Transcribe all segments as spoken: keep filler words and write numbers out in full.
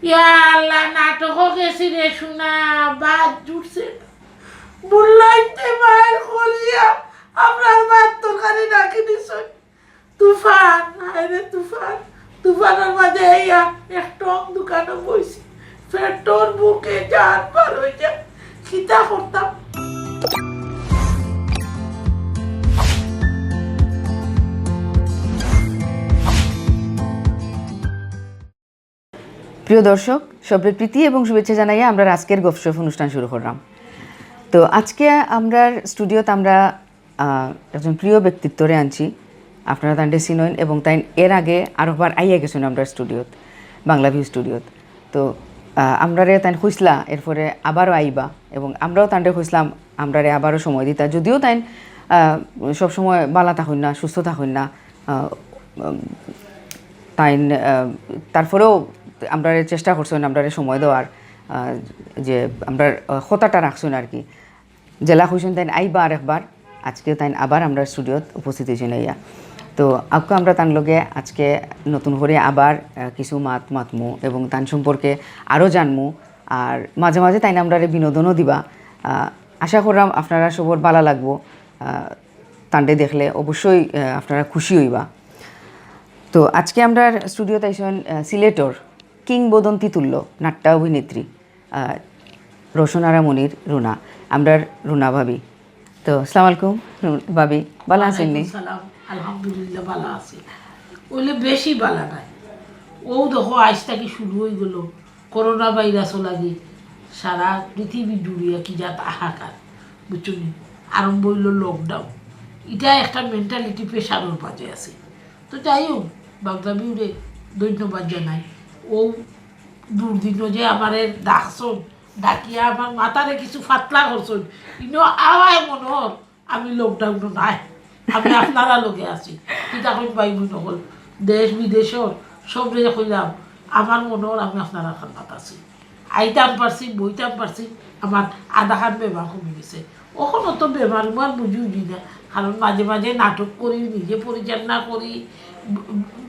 ইয়া আল্লাহ, নাটকও গেছি রে সোনা, বাদ জুটছে না। মূল্যায়নতে মায়ের কলিয়া আপনার ভাত তরকারি রাখি দিছই। তুফান, হায় রে তুফান, তুফানের মাঝে এইয়া এক টং দোকানো বইছি। পেটর ভুকে জান বার হইয়া কিতা করতাম। প্রিয় দর্শক, সবরে প্রীতি এবং শুভেচ্ছা জানাইয়া আমরা আজকের গপশপ অনুষ্ঠান শুরু করলাম। তো আজকে আমরার স্টুডিওত আমরা, আহ, একজন প্রিয় ব্যক্তিত্বরে আনছি। আপনারা তানরে চিনইন এবং তাইন এর আগে আরোবার আইয়া গেছইন আমরার স্টুডিওত, বাংলা ভিউ স্টুডিওত। তো, আহ, আমরারে তাইন কইছলা এরপরে আবারও আইবা এবং আমরাও তানরে কইছলাম আমরারে আবারও সময় দিতা। যদিও তাইন, আহ, সবসময় বালা থাকইন না, সুস্থ থাকইন না, আহ, উম, তাইন, আহ, তারপরেও আমরারে চেষ্টা করছইন আমরারে সময় দেওয়ার, আহ, যে আমরার, আহ, কথাটা রাখছইন আর কি। যেলা কইছইন তাইন আইবা আরেকবার, আজকেও তাইন আবার আমরার স্টুডিওত উপস্থিত হইছইন আইয়া। তো আউক্কা আমরা তান লগে আজকে নতুন করে আবার, আহ, কিছু মাত মাতমু এবং তান সম্পর্কে আরও জানমু। আর মাঝে মাঝে তাইন আমরারে বিনোদনও দিবা। আহ, আশা করলাম আপনারা সবর বালা লাগবো। আহ, তানরে দেখলে অবশ্যই, আহ, আপনারা খুশি হইবা। তো আজকে আমরার স্টুডিওত আইছইন, আহ, সিলেটর কিংবদন্তি তুল্য নাট্য অভিনেত্রী, আহ, রসনারা মনির রুনা, আমরার রুনা ভাবি। তো আসসালামু আলাইকুম রু-, ভাবি, বালা আছইন নি? ওয়ালাইকুম সালাম, আলহামদুলিল্লাহ বালা আছি। অইলে বেশি বালা নাই। ও দেখো আইজ থাকি শুরু হই গেল করোনা ভাইরাসও লাগি সারা পৃথিবী জুড়িয়া কি জাত হাহাকার, বুঝছো নি? আরম্ভ হইল লকডাউন। এটা একটা মেন্টালিটি প্রেশারর মাঝে আছে। তো যাই হোক, বাংলা ভিউরে ধন্যবাদ জানাই। ও দুর্দিনও যে আমারে ডাকছইন, ডাকিয়া আমার মাথারে কিছু ফাতলা করছইন, ইনো আওয়ায় মনে হয় আমি লকডাউনও নাই, আমি আপনারা লগে আছি। কিতা কইন ভাই বোন অকল, দেশ বিদেশর সবরে কইলাম, আমার মনে হয় আমি আপনারা খান্দাত আছি। আইতাম পারছি, বইতাম পারছি, আমার আধাখান বেমার কমি গেছে। অখন অত বেমার উমার বুঝি উঠি না, কারণ মাঝে মাঝে নাটক করি, নিজে পরিচালনা করি, বি-,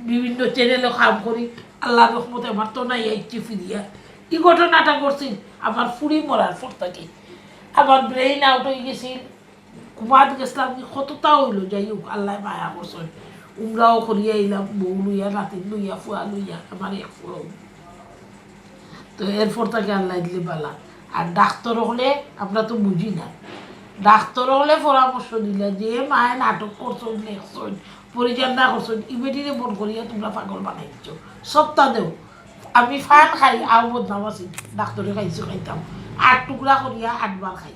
বিভিন্ন চ্যানেলও কাম করি। আল্লাহর রহমতে আমার তো নাই আইছি ফিরিয়া। ই ঘটনাটা ঘটছিল আমার ফুড়ি মরার পর থাকি। আমার ব্রেইন আউট হয়ে গেছিল, কুমাত গেছিলাম কি কতটা হইল, যাই হোক, আল্লাহ মায়া করছইন। উমরাও করিয়া আইলাম, বউ লইয়া, নাতিন লইয়া, ফুয়া লইয়া, আমার এক ফুয়া। তো এরপর থাকি আল্লাহ দিলে বালা। আর ডাক্তার হকলে আমরা তো বুঝি না, ডাক্তার হকলে পরামর্শ দিলা যে মায়ে নাটক করছইন, লেখছইন, পরিচালনা করছইন, ইবেটিরে মন করিয়া তোমরা পাগল বানাই দিচ্ছ। সপ্তাহ দেও, আমি ফান খাই, আও বদনাম আছি, ডাক্তারে খাইছি খাইতাম, আট টুকরা করিয়া আটবার খাই,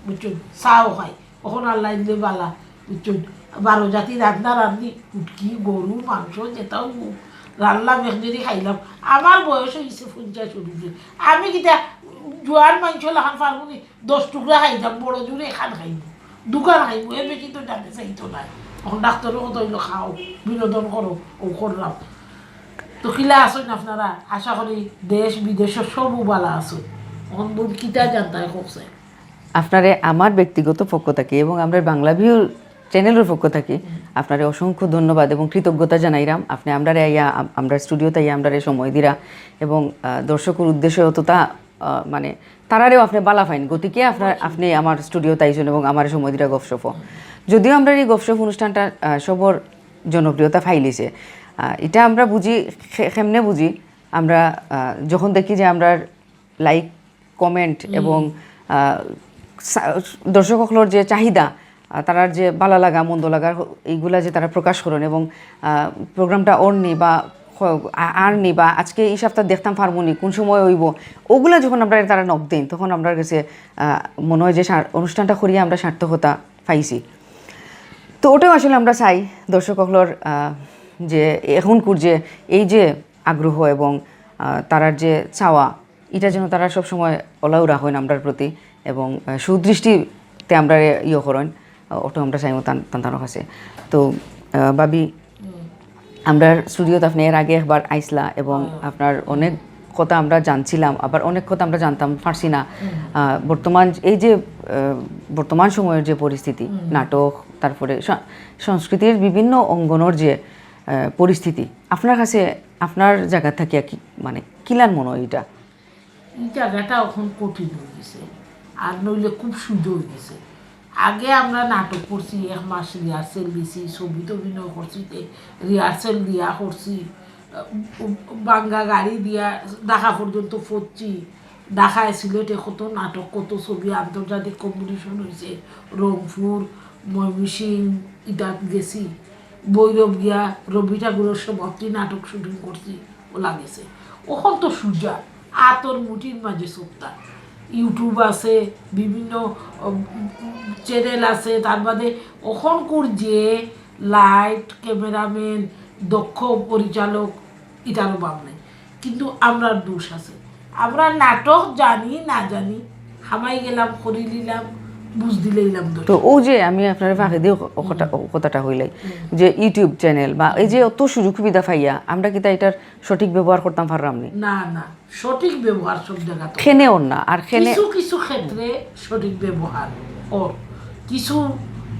বুঝছইন, চাও খাই। অখন আল্লাহ দিলে বালা, বুঝছইন, বারো জাতি রান্না রান্ধি, উটকি, গরু, মাংস, যেটাও হোক, রান্না মেঘনেরি খাইলাম। আমার বয়স হয়েছে পঞ্চাশ উঠছে, আমি কিতা জোয়ান মানুষ লাখান পারবো নি? দশ টুকরা খাইতাম, বড় জোরে এখান খাইব, দোকান খাইব, এর বেশি তো জানতে চাইতো না। এখন ডাক্তারও কত হইলো, খাও, বিনোদন করো, ও করলাম। তো কিলা আছইন আপনারা? আশা করি দেশ বিদেশও সব বালা আছইন। এখন বুঝ কিতা জানতে হয় কমছে। আপনারে আমার ব্যক্তিগত পক্ষ থাকি এবং আমরার বাংলা ভিউ চ্যানেলর পক্ষ থাকি আপনারে অসংখ্য ধন্যবাদ এবং কৃতজ্ঞতা জানাইরাম। আপনে আমরারে আইয়া, আম-, আমরার স্টুডিওত আইয়া আমরারে সময় দিরা এবং, আহ, দর্শকর উদ্দেশ্যে অতটা, আহ, মানে, তারারেও আপনে বালা পাইন, গতিকে আপনার, আপনে আমার স্টুডিওত আইছইন এবং আমারে সময় দিরা গপশপ। যদিও আমরার এই গপশপ অনুষ্ঠানটা, আহ, সবর জনপ্রিয়তা পাইলিছে, আহ, এটা আমরা বুঝি, খে-, কেমনে বুঝি, আমরা, আহ, যখন দেখি যে আমরার লাইক, কমেন্ট এবং, আহ, সা-, দর্শক অকলর যে চাহিদা, আহ, তারার যে বালা লাগা, মন্দ লাগার হ-, এইগুলা যে তারা প্রকাশ করইন এবং, আহ, প্রোগ্রামটা অর নি বা হ-, আ-, আর নি বা আজকে এই সপ্তাহ দেখতাম পারমু নি, কোন সময় হইব, ওগুলা যখন আমরা তারা নক দেন, তখন আমরার গেছে, আহ, মনে হয় যে সার-, অনুষ্ঠানটা করিয়া আমরা সার্থকতা পাইছি। তো ওটাও আসলে আমরা চাই দর্শক অকলর, আহ, যে এখনকুর যে এই যে আগ্রহ এবং, আহ, তারার যে চাওয়া, এটা যেন তারা সব সময় অলাউ রাখইন আমরার প্রতি এবং, আহ, সুদৃষ্টিতে আমরারে ইয়ে করইন, আহ, ওটা আমরা চাইমু তান, তান, তানর কাছে। তো, আহ, ভাবি, আমরার স্টুডিওত আপনে এর আগে একবার আইছলা এবং আপনার অনেক কথা আমরা জানছিলাম, আবার অনেক কথা আমরা জানতাম পারছি না। আহ, বর্তমান এই যে, আহ, বর্তমান সময়ের যে পরিস্থিতি, নাটক, তারপরে স-, সংস্কৃতির বিভিন্ন অঙ্গনর যে, আহ, পরিস্থিতি, আপনার কাছে, আপনার জায়গা থাকিয়া কি, মানে, কিলান মনে হয় এটা? এই জায়গাটা এখন কঠিন হয়ে গেছে, আর নইলে খুব সুযোগ হয়ে গেছে। আগে আমরা নাটক করছি, এক মাস রিহার্সেল দিছি, ছবিত অভিনয় করছি, রিহার্সেল দিয়া করছি, বাঙ্গা গাড়ি দিয়া ঢাকা পর্যন্ত পড়ছি। ঢাকায় সিলেটে কত নাটক, কত ছবি, আন্তর্জাতিক কম্পিটিশন হয়েছে, রংপুর, ময়মনসিংহ, ইটাত গেছি। ভৈরব গিয়া রবি ঠাকুরের সমাপ্তি নাটক শুটিং করছি, ওলা গেছে। ওখান তো সুজা, আতর মুঠির মাঝে সত্তা। ইউটিউব আছে, বিভিন্ন চ্যানেল আছে, তার বাদে ওখানকুর যে লাইট, ক্যামেরাম্যান, দক্ষ পরিচালক, ইটারও ভাব নাই। কিন্তু আমরার দোষ আছে, আমরা নাটক জানি না জানি হামাই গেলাম, করি নিলাম, বুঝ দিলাইলাম দোষ। তো ও যে আমি আপনার ফাঁকে দিয়ে ও কথা- ও কথাটা হইলাই যে ইউটিউব চ্যানেল বা এই যে অত সুযোগ সুবিধা পাইয়া আমরা কিতা এটার সঠিক ব্যবহার করতাম পারলাম নি? না, না, সঠিক ব্যবহার সব জায়গাতে খেনে ওর না আর খেনে কিছু কিছু ক্ষেত্রে সঠিক ব্যবহার ওর, কিছু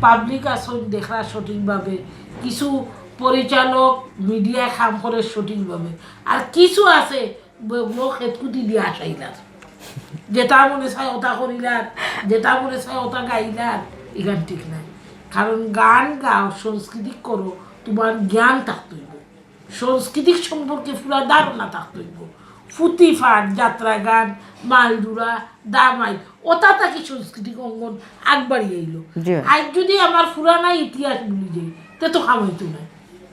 পাবলিক আসন দেখরা সঠিকভাবে, কিছু পরিচালক মিডিয়ায় কাম করে সঠিকভাবে, আর কিছু আছে ব- ব- খেতকুতি দিয়ে আসাইলার, যেটা মনে চায় ওটা করিলার, যেটা মনে চায় ওটা গাইলার। এখান ঠিক নাই। কারণ গান গাও, সংস্কৃতি করো, তোমার জ্ঞান থাকতে হইব, সংস্কৃতির সম্পর্কে পুরা ধারণা থাকতে হইব। ফুতি ফাট, যাত্রা গান, মালডুরা, দামাই, ওটা থাকি সাংস্কৃতিক অঙ্গন আগবাড়ি আইলো। জি। আজ যদি আমার পুরানা ইতিহাস ভুলি যাই, তে তো কামাইতো নাই।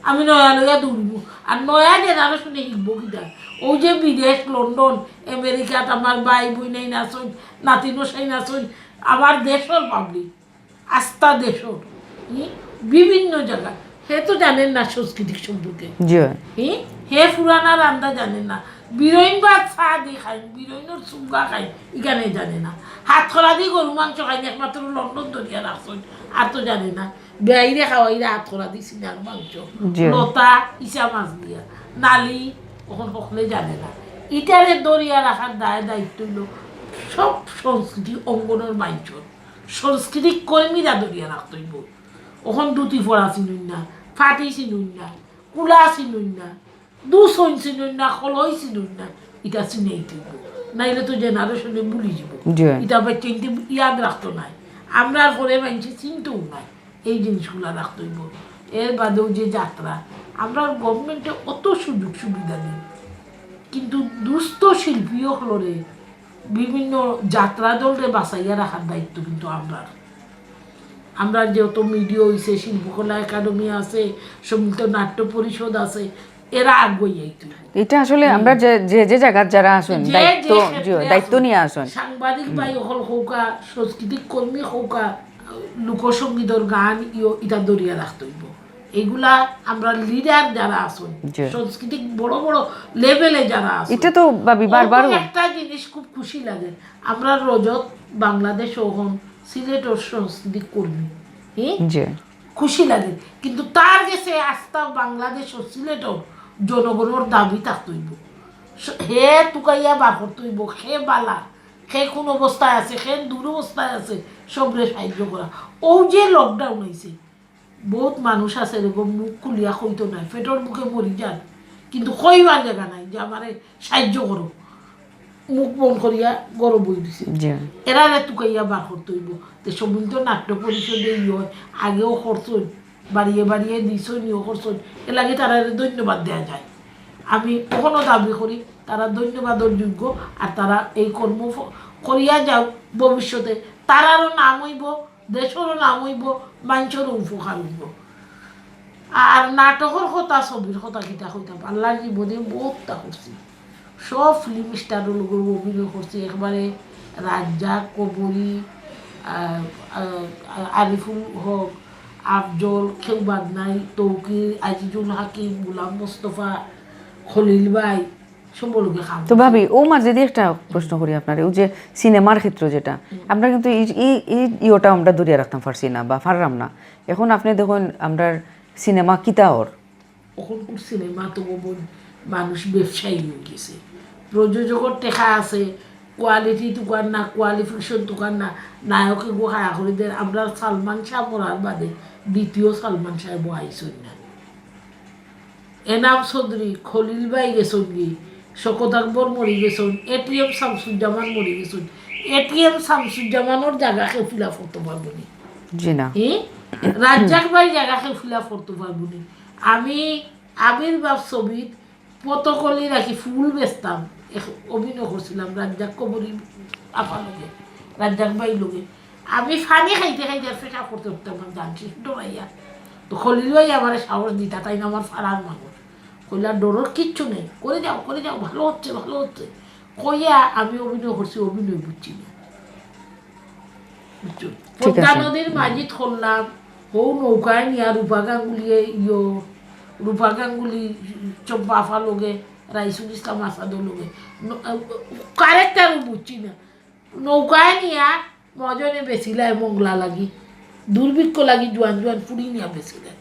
আমি নয়া লইয়া দৌড়িব, আর নয়া জেনারেশনে শিখবো কিতা? ওই যে বিদেশ, লন্ডন, আমেরিকাত আমার ভাই বইনাই নাচইন, নাতি নসাই নাচইন, আমার দেশর পাবলিক, আস্তা দেশর, হুম, বিভিন্ন জায়গা। হে তো জানেন না সাংস্কৃতিক সম্পর্কে। জি। হে, হে পুরানা রান্দা জানে না, বিরইন ভাত চা দি খাইন, বিরইনর চুঙ্গা খাইন, এখানে জানে না। হাত খরা দি গরু মাংস খাইন, একমাত্র লন্ডন ধরিয়া রাখছইন, আর তো জানে না। বেআইরে খাওয়াইরা হাত খরা দি সিনার মাংস, জি। লতা, ইচা মাছ দিয়া, নালি, ওখান হকলে জানে না। ইটারে ধরিয়া রাখার দায় দায়িত্ব হইল সব সংস্কৃতি অঙ্গনের মাইনষর, সাংস্কৃতিক কর্মীরা ধরিয়া রাখতে হইব। ওখান ধুতি পরা চিনুন না, ফাটি চিনুন না, কুলা চিনুন না, দুসইন চিনুন না, খলই চিনুন না, এটা চিনাইতে হইব। নাইলে তো জেনারেশনে ভুলি যাব। জি। এটা বাচ্চা কিন্তু ইয়াদ রাখতো নাই। আমরা আর পরে মাইনষে চিনতেও নাই। এই জিনিসগুলা রাখতে হইব। এর বাদেও যে যাত্রা, আমরা গভর্নমেন্টে অত সুযোগ সুবিধা দেই, কিন্তু দুস্থ শিল্পী অকলরে বিভিন্ন যাত্রা দলরে বাঁচাইয়া রাখার দায়িত্ব কিন্তু আমরার। আমরা যেহেতু মিডিয়া হইছে, শিল্পকলা একাডেমি আছে, সম্মিলিত নাট্য পরিষদ আছে, এরা আগুয়াই আইতে হইব। এটা আসলে আমরা যে যে যে জায়গার যারা আছেন, যে দায়িত্ব, যে জি, ক্ষেত্রে দায়িত্ব আছেন, নিয়ে আছেন। সাংবাদিক ভাই অকল হউকা, সাংস্কৃতিক কর্মী হউকা, লোকসঙ্গীতর গান ইয়ো ইটা ধরিয়া রাখতে হইব। এগুলা আমরা লিডার যারা আছেন, জি। সাংস্কৃতিক বড় বড় লেভেলে যারা আছেন, এটা তো ভাবি বারবারও ওরকম একটা জিনিস খুব খুশি লাগে। আমরা রজত বাংলাদেশ ওখান সিলেটর সাংস্কৃতিক কর্মী, হ্যাঁ, জি। খুশি লাগে। কিন্তু তার গেছে আস্তা বাংলাদেশ ও সিলেটর জনগণের দাবি থাকতে হইব। স- হে তুকাইয়া বার করতে হইব, হে বালা, হে কোন অবস্থায় আছে, হে দুরবস্থায় আছে, সবরে সাহায্য করা। ও যে লকডাউন হয়েছে, বহুত মানুষ আছে এরকম মুখ খুলিয়া কইতো নাই, পেটর মুখে মরি যান, কিন্তু কইবার জায়গা নাই যে আমারে সাহায্য করো, মুখ বন্ধ করিয়া গরম বই দিছে। জি। এরারে তুকাইয়া বার করতে হইব। তে সম্মিলিত নাট্য পরিষদে ইয়ে হয়, আগেও করছইন, বাড়িয়ে বাড়িয়ে দিছইন, ইয়ে করছইন, এর লাগে তারারে ধন্যবাদ দেওয়া যায়। আমি কখনো দাবি করি তারা ধন্যবাদর যোগ্য, আর তারা এই কর্ম ফ- করিয়া যাও ভবিষ্যতে, তারারও নাম হইব, দেশরও নাম হইব, মানুষেরও উপকার হইব। আর নাটকর কথা, ছবির কথা কিতা কইতাম, আল্লাহর জীবনে বহুতটা করছি, সব ফিল্ম স্টারর লগে অভিনয় করছি, একবারে রাজ্জাক, কবরী, আহ, আহ, আরিফুল হক, আফজল, কেউ বাদ নাই, তৌকির, আজিজুল হাকিম, গোলাম মোস্তফা, খলিল ভাই, সব লগে কাম তো করছি। ভাবি, ও মাঝে দিয়ে একটা প্রশ্ন করি আপনারে, ও যে সিনেমার ক্ষেত্রে যেটা, আমরা কিন্তু এই এই এই ইয়েটা আমরা ধরিয়া রাখতাম পারছি না বা পারলাম না। এখন আপনি দেখুন, আমরার সিনেমা কিতা অর? অখনকুর সিনেমা তো বোন মানুষ ব্যবসায়ী হয়ে গেছে, প্রযোজকর টেকা আছে, কোয়ালিটি তুকার না, কোয়ালিফিকেশন তুকার না, নায়কে গো হায়া করে দেন। আমরা সালমান শাহ মরার বাদে দ্বিতীয় সালমান সাহেব আইসন না। এনাম চৌধুরী, খলিল ভাই গেছন গি, শকত আকবর মরি গেছইন, এটিএম শামসুজ্জামান মরি গেছইন। এটিএম শামসুজ্জামানর জাগা কেউ fill up করতো পারবো নি? জি না। হি? রাজ্জাক ভাই জাগা কেউ fill up করতো পারবো নি? আমি আবির্ভাব ছবিত পতকলি রাখি ফুল বেচতাম, এক অভিনয় করছিলাম রাজ্জাক কবরী আফার লগে, রাজ্জাক ভাইর লগে। আমি পানি খাইতে খাইতে আর পেশাব করতে করতে আমার জান শেষ ডরাইয়া। তো খলিল ভাই আমারে সাহস দিতা, তাইন আমার ফাড়ার মানুষ। কইলা, "ডরর কিচ্ছু নেই, করে যাও, করে যাও, ভালো হচ্ছে, ভালো হচ্ছে।" কইয়া আমি অভিনয় করছি, অভিনয় বুঝছি না। বুঝছো? ঠিক আছে। পদ্মা নদীর মাঝিত করলাম, হৌ নৌকায় নিয়া রূপা গাঙ্গুলি, ইয়ো, রূপা গাঙ্গুলি, চম্পা আফার লগে, রাইসুল ইসলাম আসাদর লগে। ন-, character বুঝছি না। নৌকায় নিয়া মজনে বেচিলায় মংলা লাগি, দুর্ভিক্ষ লাগি জুয়ান জুয়ান ফুড়ি নিয়া বেচিলায়,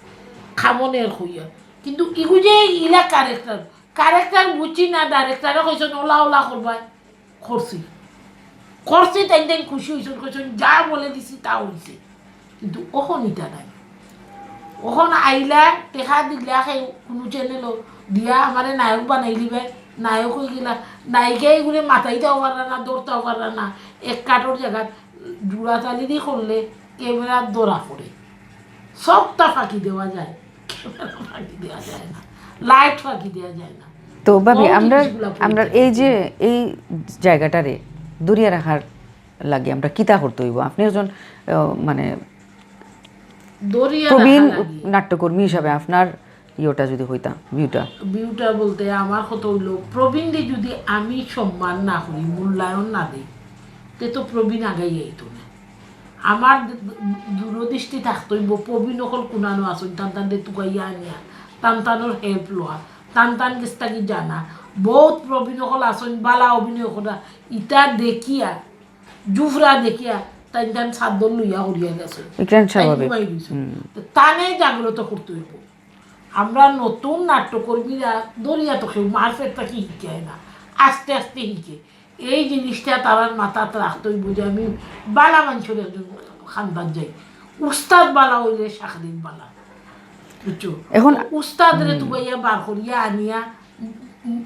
খামনের কইয়া। কিন্তু ইগু যে ইলা character, character বুঝছি না, director-এ কইছইন ওলা ওলা করবায়, করছি। করছি, তাইন তাইন খুশি অইছইন, কইছইন, "যা বলে দিছি তা অইছে।" কিন্তু অখন ইটা নাই। অখন আইলা, টেকা দিলা, হে কুনু channel-ও দিয়া আমারে নায়ক বানাইলিবায়, নায়ক অইগেলা, নায়িকা ইগুরে মাতাইতাও পাররা না, ধরতাও পাররা না, এক কাটর জাগাত জুড়াতালি দি করলে camera ধরা পড়ে। সবটা ফাঁকি দেওয়া যায়, camera ফাঁকি দেওয়া যায় না, light ফাঁকি দেওয়া যায় না। তো ভাবি, ও আমরা জিনিসগুলা পড়তে আমরা এই যে এই জায়গাটারে ধরিয়া রাখার লাগি আমরা কিতা করতে অইব? আপনি একজন আহ, মানে ধরিয়া প্রবীণ রাখা লাগি। নাট্যকর্মী হিসাবে আপনার ইয়েটা যদি হইতা, view-টা। View-টা বলতে আমার কথা অইল, প্রবীণরে যদি আমি সম্মান না করি, মূল্যায়ন না দেই, তে তো প্রবীণ আগাই আইতো না। আমার দূরদৃষ্টি থাকতে অইব, প্রবীণ অকল কুনানো আছইন, তান তানরে তুকাইয়া আনিয়া, তান তানর help লওয়া, তান তান গেছ থাকি জানা। বহুত প্রবীণ অকল আছইন, বালা অভিনয় করা, ইটা দেখিয়া, জুফরা দেখিয়া, তাইন তান চাদর লইয়া হরিয়া গেছইন। ইখান তাইন স্বাভাবিক। ঘুমাই গেছইন। তো তানে জাগ্রত করতে অইব। আমরা নতুন নাট্যকর্মীরা ধরিয়া তো কেউ মারফেট থাকি হিকায় না, আস্তে আস্তে হিকে। এই জিনিসটা তারার মাথাত রাখতে অইব যে আমি বালা মানষর একজন খান্দাত যাই, উস্তাদ বালা অইলে চাকরিত বালা, বুঝছো? এখন তো উস্তাদরে তুকাইয়া বার করিয়া আনিয়া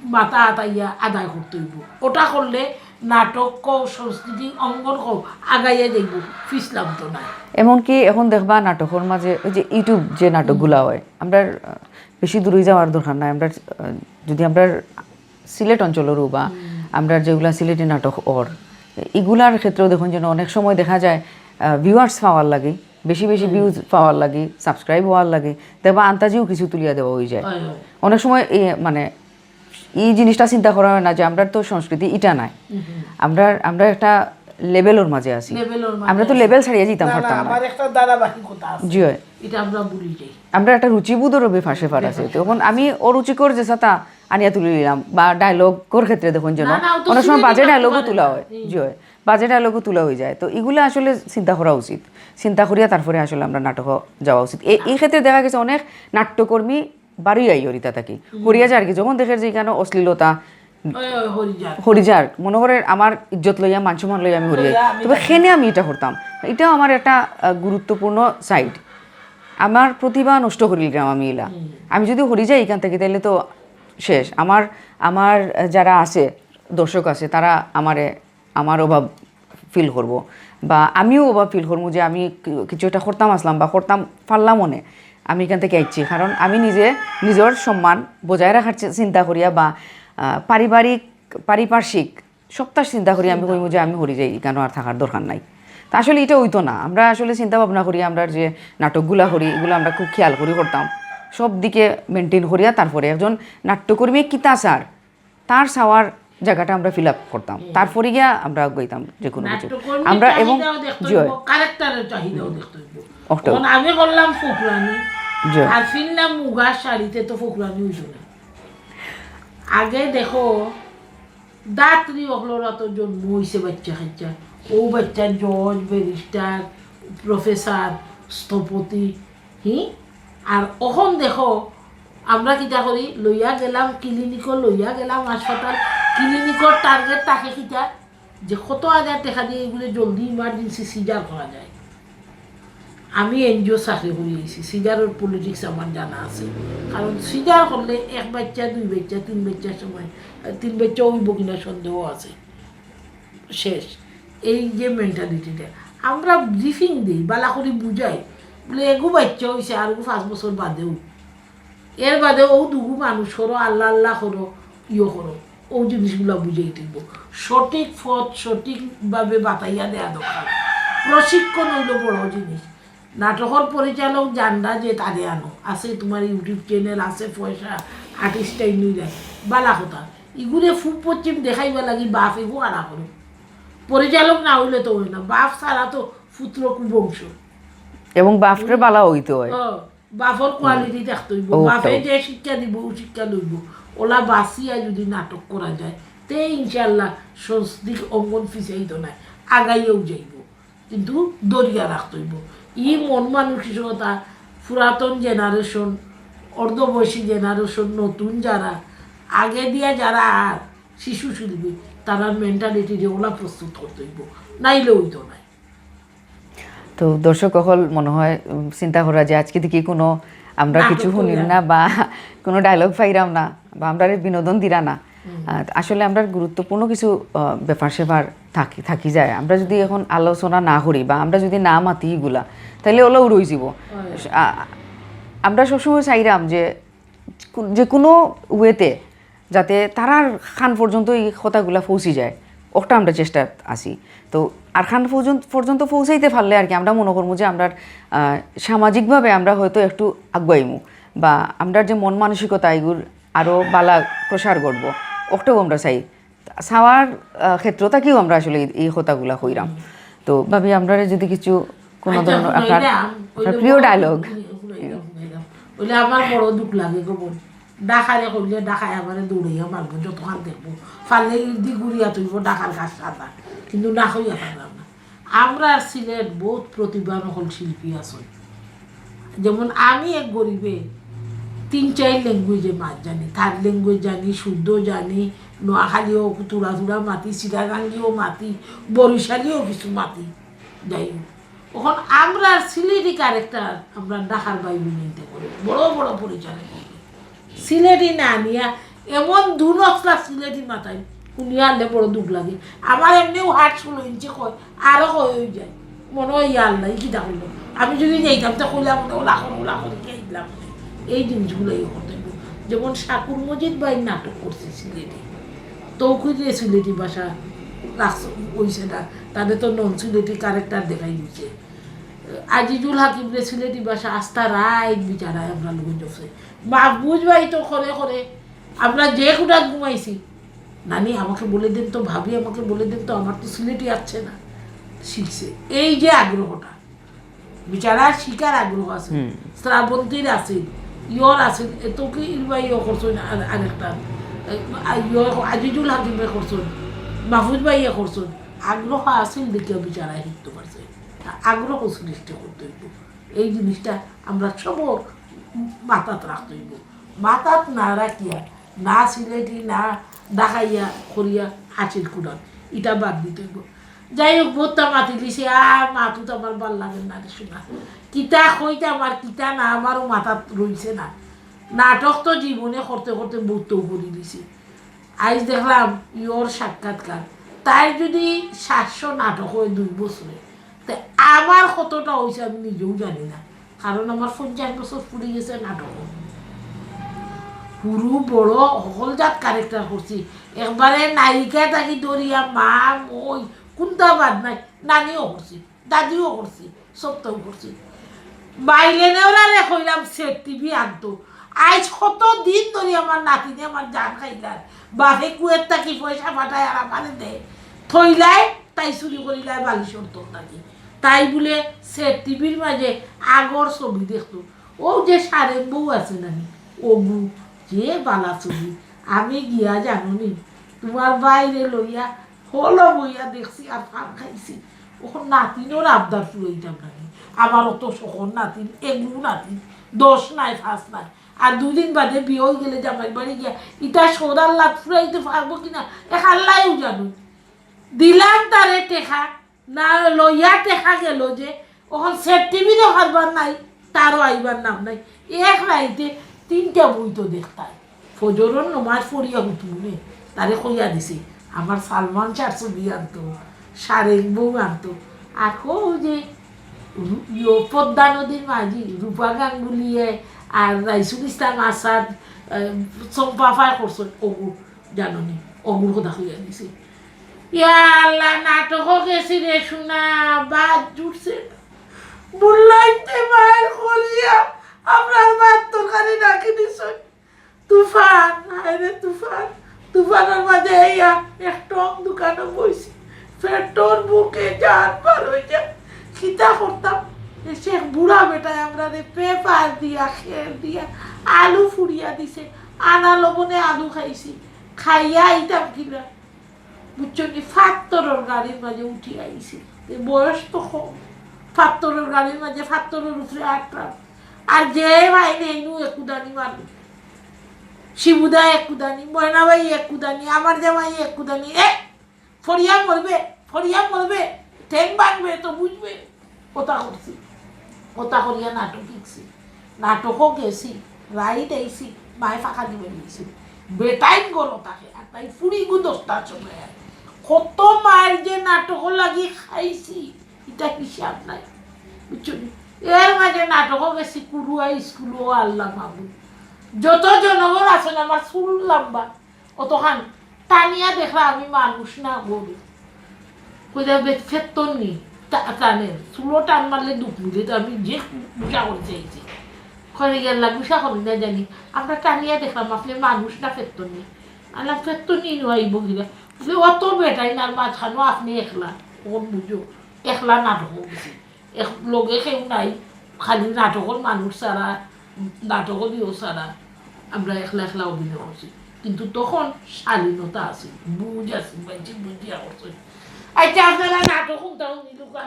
মাথা আতাইয়া আদায় করতে অইব। ওটা করলে নাটক কও, সংস্কৃতি অঙ্গন কও, আগাইয়া যাইব, পিছলাম তো না। এমনকি এখন দেখবা নাটকর মাঝে ওই যে YouTube যে নাটকগুলা হয়, আমরা আহ, বেশি দূরে যাওয়ার দরকার নাই। আমরা আহ, যদি আমরা সিলেট অঞ্চলেরও বা আমরা যেগুলা সিলেটি নাটক অর, ইগুলার ক্ষেত্রেও দেখুন যেন অনেক সময় দেখা যায় ভিউয়ার্স পাওয়ার লাগি, বেশি বেশি ভিউজ পাওয়ার লাগি, সাবস্ক্রাইব হওয়ার লাগি, দেখবা আন্তাজিও কিছু তুলিয়া দেওয়া হয়ে যায়। হয়, হয়। অনেক সময় এই মানে এই জিনিসটা চিন্তা করা হয় না যে আমরা তো সংস্কৃতি ইটা নাই, আমরা আমরা একটা লেভেলর মাঝে আছি। লেভেলর মাঝে আমরা তো আছি। লেভেল ছাড়িয়ে যেতাম না, না, পারতাম না। আমার একটা ধারাবাহিকতা আছে। জি হয়। এটা আমরা ভুলি যাই। আমরা একটা রুচিবোধর ব্যাপার স্যাপার আছে। তখন আমি অরুচিকর যে সাথে আনিয়া তুলে নিলাম বা ডায়লগর ক্ষেত্রে দেখুন যেন না, না, ও তো অনেক সময় সিলেটি বাজে মাততে ডায়লগও পারে তোলা না। হয়। জি হয়, বাজে ডায়লগও তোলা হয়ে যায়। তো এগুলো আসলে চিন্তা করা উচিত, চিন্তা করিয়া তারপরে আসলে আমরা নাটক যাওয়া উচিত। এ- এই ক্ষেত্রে দেখা গেছে অনেক নাট্যকর্মী বারোই আই হরিতা থাকি হরিয়া যায় আর কি, যখন দেখের যে এখানে অশ্লীলতা ওই, ওই, হরি যার। হরি যার, মনে করে আমার ইজ্জত লইয়া মান সম্মান লইয়া আমি হরি যাই, লইয়া আমি তবে খেনে আমি এটা করতাম, এটাও আমার একটা আহ, গুরুত্বপূর্ণ সাইড। আমার প্রতিভা নষ্ট করিলাম আমি ইলা। আমি যদি হরি যাই এখান থেকে, তাহলে তো শেষ। আমার আমার যারা আছে, দর্শক আছে, তারা আমারে আমার অভাব ফিল করব বা আমিও অভাব ফিল করবো যে আমি কি- কিছু একটা করতাম আসলাম বা করতাম পারলাম মনে, আমি এখান থেকে আইছি। কারণ আমি নিজে নিজের সম্মান বজায় রাখার চি- চিন্তা করিয়া বা আহ, পারিবারিক পারিপার্শ্বিক সবটা চিন্তা করি আমি কইমু যে আমি হরি যাই, এখানে আর থাকার দরকার নাই। তা আসলে এটা হইতো না। আমরা আসলে চিন্তা ভাবনা করি, আমরা যে নাটকগুলা করি, এগুলো আমরা খুব খেয়াল করি করতাম, সব দিকে মেনটেন করিয়া তারপরে একজন নাট্যকর্মী কিতা স্যার, তার চাওয়ার জায়গাটা আমরা ফিল আপ করতাম, তারপরে গিয়া আমরা গইতাম যে কোনো কিছু। নাট্যকর্মী আমরা এবং চাহিদাও দেখতে জি হইব, হয়। ক্যারেক্টারের চাহিদাও দেখতে হইব। অক্টো- এখন আমি করলাম ফুকরানি, জি। আর ফিরলাম মুগা শাড়িতে তো ফুকরানি হইতো না। আগে দেখো, দাত্রী অকলরা তো জন্ম হইছে বাচ্চা কাচ্চা, ও বাচ্চা জজ, ব্যারিস্টার, প্রফেসর, স্থপতি, হি? আর অখন দেখো, আমরা কিতা করি, লইয়া গেলাম ক্লিনিকো, লইয়া গেলাম হাসপাতাল, ক্লিনিকর টার্গেট থাকে কিতা, যে কত হাজার টাকা দিয়ে এগুলো জলদি ইমার্জেন্সি সিজার করা যায়। আমি এনজিও চাকরি করি আইছি, সিজারর পলিটিক্স আমার জানা আছে। কারণ সিজার করলে এক বাচ্চা, দুই বাচ্চা, তিন বাচ্চার সময় তিন বাচ্চা অইব কিনা সন্দেহ আছে। শেষ। এই যে মেন্টালিটিটা, আমরা ব্রিফিং দেই, বালা করি বুঝাই, বলে এগু বাচ্চা অইছে, আরগু পাঁচ বছর বাদেও, এর বাদে ও দুগু মানুষ করো, আল্লাহ আল্লাহ করো, ইয়ে করো, ও জিনিসগুলা বুঝাই দিব। সঠিক পথ সঠিকভাবে বাতাইয়া দেয়া দরকার। প্রশিক্ষণ হইল বড় জিনিস। নাটকর পরিচালক জানরা যে তারে আনো, আছে তোমার ইউটিউব চ্যানেল, আছে পয়সা, আর্টিস্ট টাইম নিলে বালা কথা। ইগুরে পূব পশ্চিম দেখাইবার লাগি বাপ এগু আড়া করো। পরিচালক না হইলে তো হয় না, বাপ ছাড়া তো পুত্র কুবংশ। এবং বাপরে বালা হইতে হয়। ও, বাপর কোয়ালিটি দেখতে হইব, ও, বাপে তো। যে শিক্ষা দিব, ও শিক্ষা লইব। ওলা বাঁচিয়া যদি নাটক করা যায়, তে ইনশাল্লাহ সংস্কৃতিক অঙ্গন পিছাইতো নাই, আগাইয়াও যাইব। কিন্তু দরিয়া রাখতে হইব। ই মন মানসিকতা পুরাতন জেনারেশন, অর্ধবয়সী জেনারেশন, নতুন যারা, আগে দিয়া যারা আর শিশু শিল্পী, তারার মেন্টালিটি যে ওলা প্রস্তুত করতে হইব, নাইলে হইতো নাই। তো দর্শক অকল মনে হয় উম, চিন্তা করা যে আজকে দেখি কোনো আমরা নাটক কিছু শুনিল করিয়া। না বা কোনো ডায়লগ পাইরাম না বা আমরা বিনোদন দিরা না। আহ, আসলে আমরা গুরুত্বপূর্ণ কিছু আহ, ব্যাপার স্যাপার থাকি থাকি যায়। আমরা যদি এখন আলোচনা না করি বা আমরা যদি না মাতি এগুলা, তাহলে ওলাও রই যাব। আ- আমরা সবসময় চাইরাম যে কো- যে কোনো ওয়েতে যাতে তারার কান পর্যন্ত এই কথাগুলা পৌঁছি যায়, ওটা আমরা চেষ্টাত আছি। তো আর কান পর্যন্ত পর্যন্ত পৌঁছাইতে পারলে আর কি আমরা মনে করবো যে আমরা আহ, সামাজিকভাবে আমরা হয়তো একটু আগুয়াইমু বা আমরা যে মন মানসিকতা এগুর আরও বালা প্রসার ঘটবো, ওটাও আমরা চাই। চাওয়ার আহ, ক্ষেত্র থাকিও আমরা আসলে এই- এই কথাগুলা কইরাম। তো ভাবি, আমরা যদি কিছু কোনো আচ্ছা, ধরনের আপনার শুনাইলাম, আপনার ওইলে প্রিয় বড় ডায়লগ। দুঃখ, শুনাইলাম, শুনাইলাম। ওইলে আমার বড় দুখ লাগে গো বোন। ডাকারে কইলে ডাকায় আমারে দৌড়াইয়া মারবো, যতক্ষণ দেখবো। ফালে ইর্দি গুড়িয়া তুলবো ডাকার গাছ সাদা, কিন্তু না কইয়া পারলাম না। আমরা সিলেট বহুত প্রতিভান হল শিল্পী আছইন। যেমন আমি এক গরিবে তিন চাইর ল্যাঙ্গুয়েজে মাত জানি, থার্ড ল্যাঙ্গুয়েজ জানি, শুদ্ধ জানি, নোয়াখালীও থুড়া থুড়া মাতি, চিটাগাঙ্গিও মাতি, বরিশালীও কিছু মাতি। যাই হোক, এখন আমরা সিলেটি ক্যারেক্টার আমরা ঢাকার বাইরে নিতে করি, বড় বড় পরিচালক। সিলেটি না নিয়া এমন দু নকশা সিলেটি মাতাই, শুনিয়া আনলে বড় দুখ লাগে। আমার এমনিও হার্ট ষোলো ইঞ্চি কয়, আরো কয় হয়ে যায়, মনে হয় ইয়া আল্লাহ, ই কিতা করলো? আমি যদি যাইতাম তো কইলাম মনে ওলা করে, ওলা করে কে দিলাম। এই জিনিসগুলো ইয়ে করতে হইব। যেমন শাকুর মজিদ ভাই নাটক করছে সিলেটি, তৌকিরে সিলেটি ভাষা রাখছে, হইছে না, তাদের তো নন সিলেটি ক্যারেক্টার দেখাই দিছে। আজিজুল হাকিমরে সিলেটি ভাষা আস্তা রাইত বিচারায় আমরা লোকে জপছে। মাহফুজ ভাই তো করে করে আমরা যে কুটাত ঘুমাইছি, নানি আমাকে বলে দেন তো, ভাবি আমাকে বলে দেন তো, আমার তো সিলেটি আসছে না, শিখছে। এই যে আগ্রহটা, বিচারার শিকার আগ্রহ আছে, শ্রাবন্তীর আছে, ইয়র আছে, এ তো কি ইরবা ইয়ে করছো না, আর- আরেকটা, এ, আ- ইয়ে, আজিজুল হাকিমে করছো, মাহফুজ ভাইয়ে করছো, আগ্রহ আছে দেখিয়া বিচারা শিখতে পারছে। আগ্রহ সৃষ্টি করতে হইব। এই জিনিসটা আমরা সবর মাথাত রাখতে হইব। মাথাত না রাখিয়া না সিলেটি না ডাকাইয়া করিয়া হাসির কুড়ান, এটা বাদ দিতে হইব। যাই হোক, ভোটটা মাতি দিছে, আর মাতুত আমার ভাল লাগে না রে শোনা। কিতা কইতে আমার কিতা না আমারও মাথাত রইছে না। নাটক তো জীবনে করতে করতে ভোটটাও করি দিছি। আইজ দেখলাম ইয়র সাক্ষাৎকার, তাই যদি সাতশো নাটক হয় দুই বছরে, তে আমার কতটা হইছে আমি নিজেও জানি না, কারণ আমার পঞ্চাশ বছর ফুরি গেছে নাটক। হুরু বড় হকল জাত ক্যারেক্টার করছি, একবারে নায়িকা থাকি ধরিয়া মা মই কোনটা বাদ নাই, নানিও করছি, দাদিও করছি, সবটাও করছি। বাইলেনে ওরা রে কইলাম সেট টিভি আনতো, আইজ কত দিন ধরি আমার নাতিনে আমার জান খাইলার, বাপে কুয়েত থাকি পয়সা পাঠায় আর আমারে দেয়, থইলায় তাই চুরি করিলায় বালিশর তল থাকি। তাই বুলে সেট টিভির মাঝে আগর ছবি দেখতো, ও যে সারেং বউ আছে নানি, ও বউ যে বালা ছবি, আমি গিয়া জানো নি, তোমার বাইরে লইয়া হলো বইয়া দেখছি আর পান খাইছি। ওখন নাতিনর আবদার ফুরাইতাম নানি, আমার অত শখর নাতিন, এগু নাতিন, দশ নাই পাঁচ নাই। আর দুদিন বাদে বিয়ে হয়ে গেলে জামাই বাড়ি গিয়া ইটা সৌদার লাত ফুরাইতে পারবো কিনা, এক আল্লাহও জানো। দিলাম তারে টেকা, না লইয়া টেকা গেল যে, ওখান সেট টিভি তো হারবার নাই, তারও আইবার নাম নাই। এক রাইতে তিনটা বই তো দেখতাই, ফজরর নমাজ পড়িয়া উঠমুনে, তারে কইয়া দিছি, আমার সালমান শাহর ছবি আনতো, শাহরুখ বউ আনতো। আর হো যে রু-, ইয়ো পদ্মা নদীর মাঝি রূপা গাঙ্গুলিয়ে আর রাইসুল ইসলাম আসাদ, আহ, চম্পা ফায় করছইন, অগু জানো নি, অগুর কথা কইয়া দিছি। ইয়া আল্লাহ, নাটকো গেছি রে সোনা, বাদ জুটছে না। বুল্লাইতে মায়ের কলিয়া, আপনার ভাত তরকারি রাখি দিছইন। তুফান, হায় রে তুফান, তুফানর মাঝে আইয়া এক টং দোকানো বইছি। পেটর ভুকে জান বার অই যায়। কিতা করতাম? এ শেখ বুড়া বেটায় আমরারে পেপার দিয়া, খের দিয়া, আলু ফুড়িয়া দিছে। আনা লবণে আলু খাইছি। খাইয়া আইতাম কিলা? বুঝছো নি? ফাত্তরর গাড়ির মাঝে উঠি আইছি। এ বয়স তো কম। ফাত্তরর গাড়ির মাঝে ফাত্তরর উপরে আটরাম। আর যে ভাই নেইনু একুদানি মানুষ। শিবুদা একুদানি, ময়নাবাই একুদানি, আমার জামাই একুদানি। এ, ফড়িয়া মরবে, ফড়িয়া মরবে, ঠেং ভাঙবে তো বুঝবে। কথা করছি, কথা করিয়া নাটক শিখছি। নাটকো গেছি, রাইত আইছি, মায়ে ফাঁকা দিবে নিয়েছি। বেটাইন গলো তাকে, আর তাই ফুড়ি গু দশটার সময় আর কত মায়ের যে নাটকো লাগি খাইছি, এটা হিসাব নাই, বুঝছো নি? এর মাঝে নাটকো গেছি, কুরুয়া স্কুলও আল্লাহ মাবুদ। যত জনগণ আছেন, আমার চুল লম্বা, অতখান টানিয়া দেখরা আমি মানুষ না গরু। কইরা বে-, ফেত্তর নি, টা-, টানে। চুলো টান মারলে দুখ মিলে, তো আমি যে গুসা করি চাইছি। কইরা ইয়াল্লা গুসা করি না জানি। আমরা টানিয়া দেখলাম, আপনি মানুষ না ফেত্তর নি। আল্লাহ ফেত্তর নি নয় বগিরা। বলে, "অত বেটাইন আর মাঝখানো আপনি একলা।" ওর বুঝো, একলা নাটক গেছি। এক লগে কেউ নাই, খালি নাটকর মানুষ ছাড়া, নাটকর ইয়ে ছাড়া আমরা একলা একলা অভিনয় করছি। কিন্তু তখন শালীনতা আছে, বুঝ আছে, বুঝি বুঝিয়া করছে। আচ্ছা, আপনারা নাটক কোনটা নিলুকা?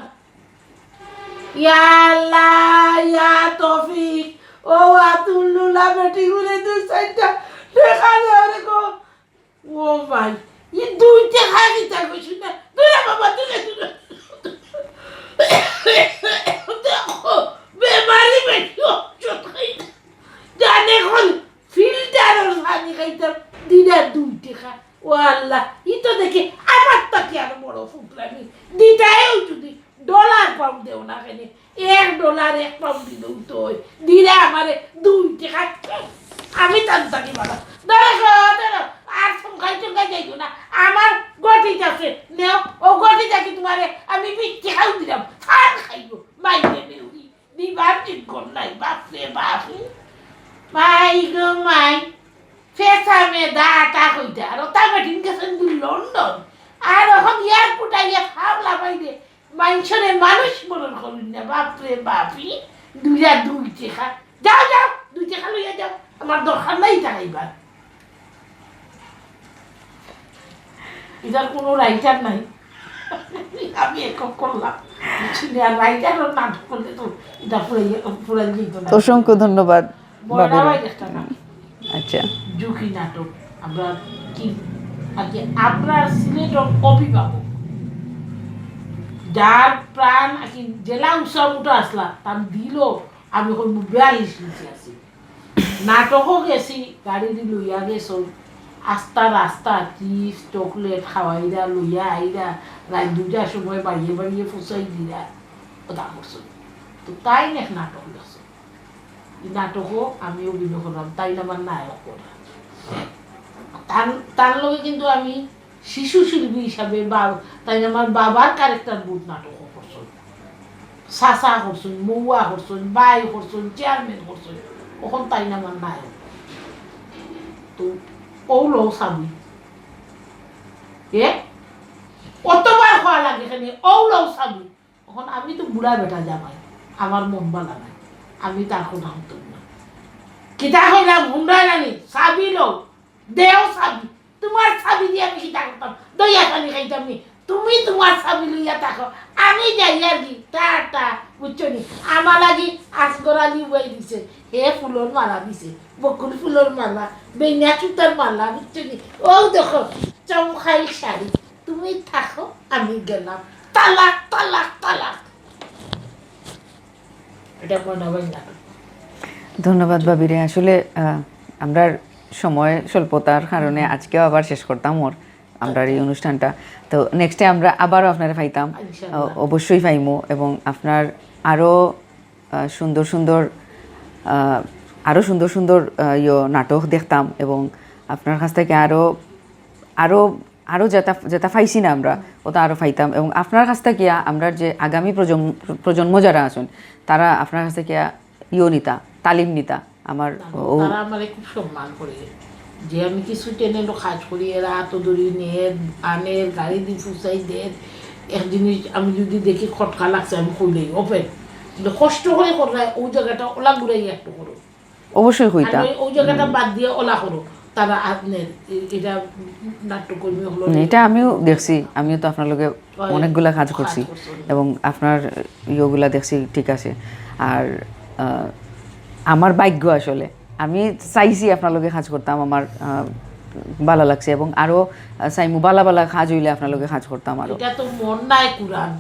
ইয়া আল্লাহ, ইয়া তৌফিক, ও আতুল্লুলা বেটি গুলে দুই চারটা দেখা দেওয়ার গো। ও ভাই, ই দুই টেকা কিতা কইছি না? দূরে বাবা, দূরে, দূরে। দেখো, বেমারি বেটি ঔষধ খাই না। জানে কোন ফিল্টারর পানি খাইতাম, দিরা দুই টেকা। ও আল্লাহ, ই তো দেখি আমার তাকি আরো বড় ফুকলামি। দিতায়ও যদি ডলার পাউন্ড দেও না কেনে, এক ডলার এক পাউন্ড দিলেও তো অয়। দিরা আমারে দুই টেকা। আমি তান তাকি বালা। ধরো গো, ধরো। আর সংখ্যায় সংখ্যায় যাইও না। আমার গটিত আছে। নেও, ও গটিত থাকি তোমারে আমি বিশ টেকাও দিলাম। ফান খাইও। মাইরে নেউরি। দিবার যোগ্য নাই। বাপরে বাপ। মাই গো মাই। ফেসা মেদা আটা কইতা। আর ওটা বেটিন গেছেন দূর লন্ডন। আর এখন এয়ারপোর্ট আইয়া খাওলা বাইরে। মাইনষরে মানুষ মরণ করুন না, বাপরে বাপি, দুইয়া দুই টেকা। যাও, যাও, দুই টেকা লইয়া যাও, আমার দরকার নাই টাকা ইবার। ইটার কোনো রাইটার নাই, আমি একক করলাম, বুঝছি না, আর রাইটার ওর নাটক করলে তো এটা পুরাই, পুরাই যেত না। অসংখ্য ধন্যবাদ। বড় বাবির। ভাই একটা নাটক। আচ্ছা। ঝুঁকি নাটক। আমরা কি, আর কি, আমরা সিলেটর অভিভাবক, যার প্রাণ আর কি জেলা উষা মুঠো আসলা, তার দিল আমি কই বিয়াল্লিশ ইঞ্চি আছি। নাটকও গেছি, গাড়ি দি লইয়া গেছো, আস্তা রাস্তা চিপস চকলেট খাওয়াইরা লইয়া আইরা, রাত দুইটার সময় বাড়িয়ে বাড়িয়ে ফুসাই দিরা, ওটা করছো। তো তাই এক নাটক গেছো। এই নাটকও আমি অভিনয় করলাম, তাই না আমার নায়ক ওরা। তার, তার লগে কিন্তু আমি শিশু শিল্পী হিসাবে বা তাই না আমার বাবার ক্যারেক্টার বহুত নাটকও করছইন। চাচা করছইন, মৌয়া করছইন, বাই করছইন, চেয়ারম্যান করছইন। অখন তাই না আমার নায়ক। তো ও লও চাবি। এ? অতবার কওয়া লাগে কেনে, ও লও চাবি। অখন আমি তো বুড়া বেটা জামাই, আমার মন বালা নাই, আমি তার কথা হুনতাম না। কিতা কইলাম, হুনরায় না নি? চাবি লও, দেও চাবি। তোমার চাবি দিয়া আমি কিতা করতাম? দইয়া পানি খাইতাম নি? তুমি তোমার চাবি লইয়া থাকো, আমি যাই আর কি, টাটা, বুঝছো নি? আমার লাগি আসগর আলী উবাই দিছে, হে ফুলর মালা দিছে, বকুল ফুলর মালা, বেইনা সুতার মালা, বুঝছো নি? ও দেখো, চমকাইল শাড়ি, তুমি থাকো, আমি গেলাম। তালাক, তালাক, তালাক। এটা মনে হয় না। ধন্যবাদ বাবিরে। আসলে, আহ, আমরার সময় স্বল্পতার কারণে আজকেও আবার শেষ করতাম ওর আমরার এই অনুষ্ঠানটা। তো নেক্সটে আমরা আবারও আপনারে পাইতাম। ইনশাআল্লাহ। অ-, অবশ্যই পাইমু এবং আপনার আরও, আহ, সুন্দর সুন্দর, আহ, আরও সুন্দর সুন্দর, আহ, ইয়ো নাটক দেখতাম এবং আপনার কাছ থাকি আরও, আরও, আরও যেটা, যেটা পাইছি না আমরা, ওটা আরও পাইতাম। এবং আপনার কাছ থাকি আ-, আমরার যে আগামী প্রজন্ম, প্রজন্ম যারা আছইন, তারা আপনার কাছ থাকি আ-, ইয়ো নিতা, তালিম নিতা। আমার না, ও তারা আমারে খুব সম্মান করে, যে আমি কিছু চ্যানেলও কাজ করি, এরা আতো ধরি নের, আনের, গাড়ি দি ফুসাই দের। এক জিনিস আমি যদি দেখি খটকা লাগছে, আমি কইলেই ওপেন, কিন্তু কষ্ট করে করলে ওই জায়গাটা ওলা ঘুরাই একটু করো, অবশ্যই আর কইতা। ওই, ওই জায়গাটা বাদ দিয়ে ওলা করো। তারা আপনার এ-, এটা নাট্যকর্মী হলো। হুম, এটা আমিও দেখছি, আমিও তো আপনার লগে অনেকগুলা কাজ করছি। এবং আপনার ইয়েগুলা দেখছি, ঠিক আছে। আর, আহ, আমার ভাগ্য আসলে, আমি চাইছি আপনার লগে কাজ করতাম, আমার, আহ, ভালা লাগছে এবং আরও, আহ, চাইমু ভালা ভালা কাজ হইলে আপনার লগে কাজ করতাম আরও। এটা তো মন নাই কুরান,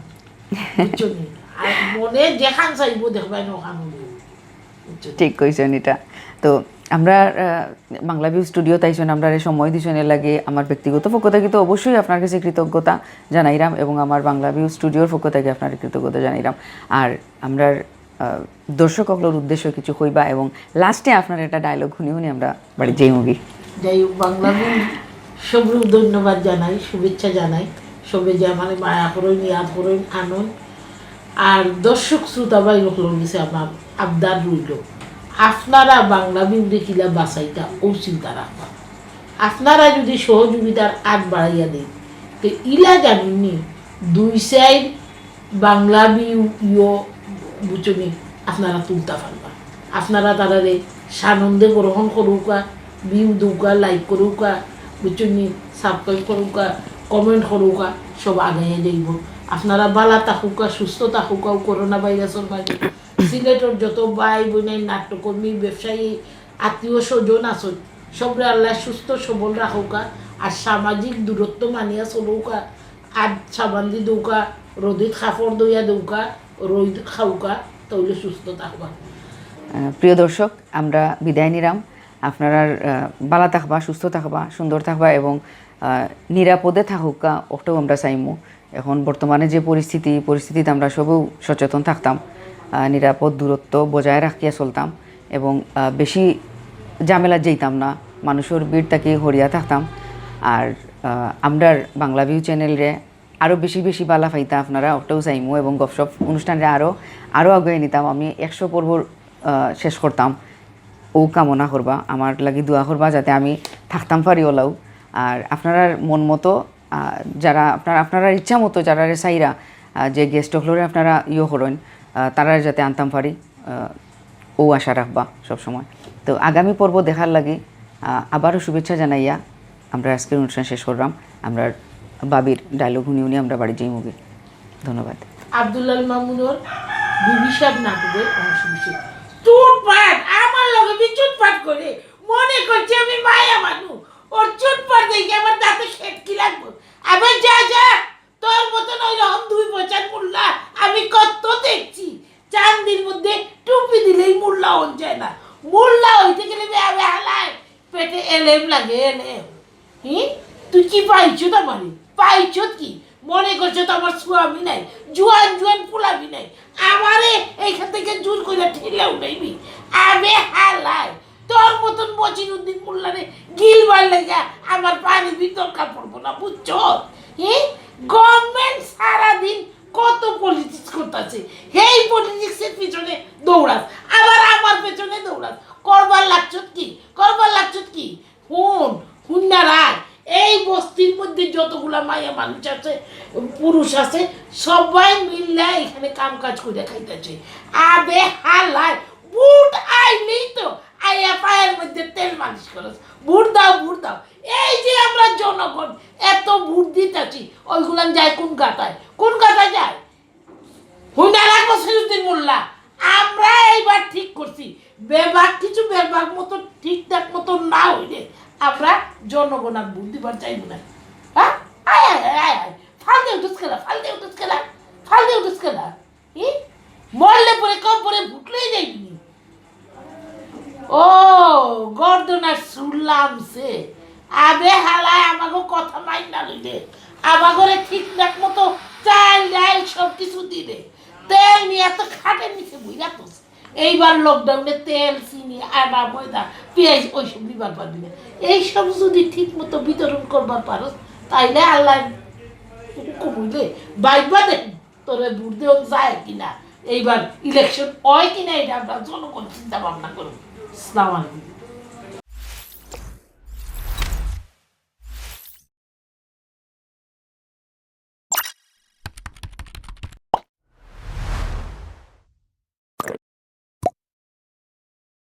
বুঝছো নি? আর মনে যেখান চাইবো দেখবায় না ওখান হইবো। ঠিক কইছেন এটা। তো আমরা, আহ, বাংলা ভিউ স্টুডিওত আইছইন, আমরারে সময় দিছইন, এর লাগি আমার ব্যক্তিগত পক্ষ থাকি তো অবশ্যই আপনার কাছে কৃতজ্ঞতা জানাইরাম এবং আমার বাংলা ভিউ স্টুডিওর পক্ষ থাকি আপনার কৃতজ্ঞতা জানাইরাম। আর আমরার, আহ, দর্শক অকলর উদ্দেশ্যে কিছু কইবা এবং লাস্টে আপনার একটা ডায়লগ শুনি শুনি আমরা বাড়ি যাইমুগি। যাই হোক, বাংলা ভিউ সবরে ধন্যবাদ জানাই, শুভেচ্ছা জানাই। সবে যে আমারে মায়া করইন, ইয়াদ করইন, আনইন। আর দর্শক শ্রোতা ভাই অকলর গেছে আমার আবদার রইল, আপনারা বাংলা ভিউরে কিলা বাঁচাইতা, ও চিন্তা রাখবা। আপনারা যদি সহযোগিতার আত বাড়াইয়া দেন, তো ইলা জানুননি দুই সাইড বাংলা ভিউ ইয়ো, বুঝছো নি, আপনারা তুলতা পারবা। আপনারা তারারে সানন্দে গ্রহণ করুকা, ভিউ দেউকা, লাইক করুকা, বুঝছো নি, সাবস্ক্রাইব করুকা, কমেন্ট করুকা, সব আগাইয়া যাইব। আপনারা ভালা থাকুকা, সুস্থ থাকুকা, করোনা ভাইরাসর মাঝে। সিলেটর যত ভাই বোন, নাট্যকর্মী, ব্যবসায়ী, আত্মীয় স্বজন আছইন, সবরে আল্লাহ সুস্থ সবল রাখুকা, আর সামাজিক দূরত্ব মানিয়া চলুকা, আর সাবান দি দেউকা, রোদিত কাপড় দইয়া দেউকা, রোদ খাউকা, তাইলে সুস্থ থাকবা। আহ, প্রিয় দর্শক, আমরা বিদায় নিলাম। আপনারা, আহ, ভালা থাকবা, সুস্থ থাকবা, সুন্দর থাকবা এবং, আহ, নিরাপদে থাকুকা, ওটাও আমরা চাইমু। এখন বর্তমানে যে পরিস্থিতি, পরিস্থিতিত আমরা সবেও সচেতন থাকতাম, আহ, নিরাপদ দূরত্ব বজায় রাখিয়া চলতাম এবং, আহ, বেশি ঝামেলাত যাইতাম না, মানুষর ভিড় থাকি হরিয়া থাকতাম। আর, আহ, আমরার বাংলা ভিউ চ্যানেলরে আরও বেশি বেশি ভালা পাইতা আপনারা, ওটাও চাইমু এবং গপশপ অনুষ্ঠানরে আরও, আরও আগুয়াই নিতাম। আমি একশো পর্ব, আহ, শেষ করতাম, ও কামনা করবা, আমার লাগি দোয়া করবা যাতে আমি থাকতাম পারি ওলাও। আর আপনারার মন মতো, আহ, যারা আপনার, আপনারার ইচ্ছা মতো যারারে চাইরা, আহ, যে গেস্ট অকলরে আপনারা ইয়ে করইন, আহ, তারারে যাতে আনতাম পারি, আহ, ও আশা রাখবা সবসময়। তো আগামী পর্ব দেখার লাগি, আহ, আবারও শুভেচ্ছা জানাইয়া আমরা আজকের অনুষ্ঠান শেষ করলাম। আমরা ভাবির ডায়লগ শুনি শুনি আমরা বাড়ি যাইমুগি। ধন্যবাদ। আব্দুল্লাল মামুনর বিবি সাহেব নাটকের অংশ বিশেষ। চুটপাট, আমার লগে বি চুটপাট করে। মনে করছে আমি মায়া মানু। ওর চুটপাট দেখে আমার দাঁতে খেটকি লাগবো। আবার যা, যা, তোর মতন ওই রকম দুই পয়সার মোল্লা আমি কত দেখছি। চান্দির মধ্যে টুপি দিলেই মোল্লা হন যায় না। মোল্লা হইতে গেলে বে-, বেহালায় পেটে এলেম লাগে, এলেম। হি? তুই কি পাইছত আমারে? পাইছত কি? মনে করছত আমার স্বামী নাই, জুয়ান জুয়ান পোলাবি নাই, আমারে এইখান থেকে জোর করে ঠেলে উঠাইবি? আবে হালায়, তোর মতন বজির উদ্দিন মোল্লারে গিলবার লেগা আমার পানি বি দরকার পড়বো না, বুঝছো? হি? গভর্নমেন্ট সারাদিন কত পলিটিক্স করতেছে, সেই পলিটিক্সের পিছনে দৌড়াস, আবার আমার পেছনে দৌড়াস। করবার লাগছত কি? করবার লাগছত কি? হুন, হুন না রায়, এই বস্তির মধ্যে যতগুলা মায়া মানুষ আছে, পুরুষ আছে, সবাই মিললে এখানে কাম কাজ করে খাইতেছে। আবে হালায়, ভোট আইলেই তো আইয়া পায়ের মধ্যে তেল মালিশ করস, ভোট দাও, ভোট দাও। এই যে আমরা জনগণ এত ভোট দিতেছি, ওইগুলান যায় কোন গাতায়? কোন গাতায় যায়? হুন্ডা রাখবো সিরুদ্দিন মোল্লা। আমরা এইবার ঠিক করছি, বেবাক কিছু বেবাক মতো ঠিকঠাক মতো না হইলে আমরা জনগণ আর ভোট দিবার চাইব না। হ্যাঁ? আয়, আয়, আয়, আয়, আয়। ফাল দিয়ে উঠোস খেলা, ফাল দিয়ে উঠোস খেলা, ফাল দিয়ে উঠোস খেলা। ই? মরলে পরে কবরে ভুটলেই যাইবি। ও, গর্দনা শুনলাম সে আবে হালায় আমাকে কথা মাইন না লইলে, আমাগরে ঠিকঠাক মতো চাল ডাল সব কিছু দিবে, তেল নিয়ে তো খাটের নিচে বইরা তো। এইবার লকডাউনে তেল, চিনি, আটা, ময়দা, পেঁয়াজ ওইসব দিবার পারবি না। এইসব যদি ঠিক মতো বিতরণ করবার পারস, তাইলে আল্লাহ কবুলে বাইবা দেন। তোরে ভোট দেওয়া যায় কিনা, এইবার ইলেকশন হয় কিনা, এটা আমরা জনগণ চিন্তা ভাবনা করব। আসসালামু আলাইকুম।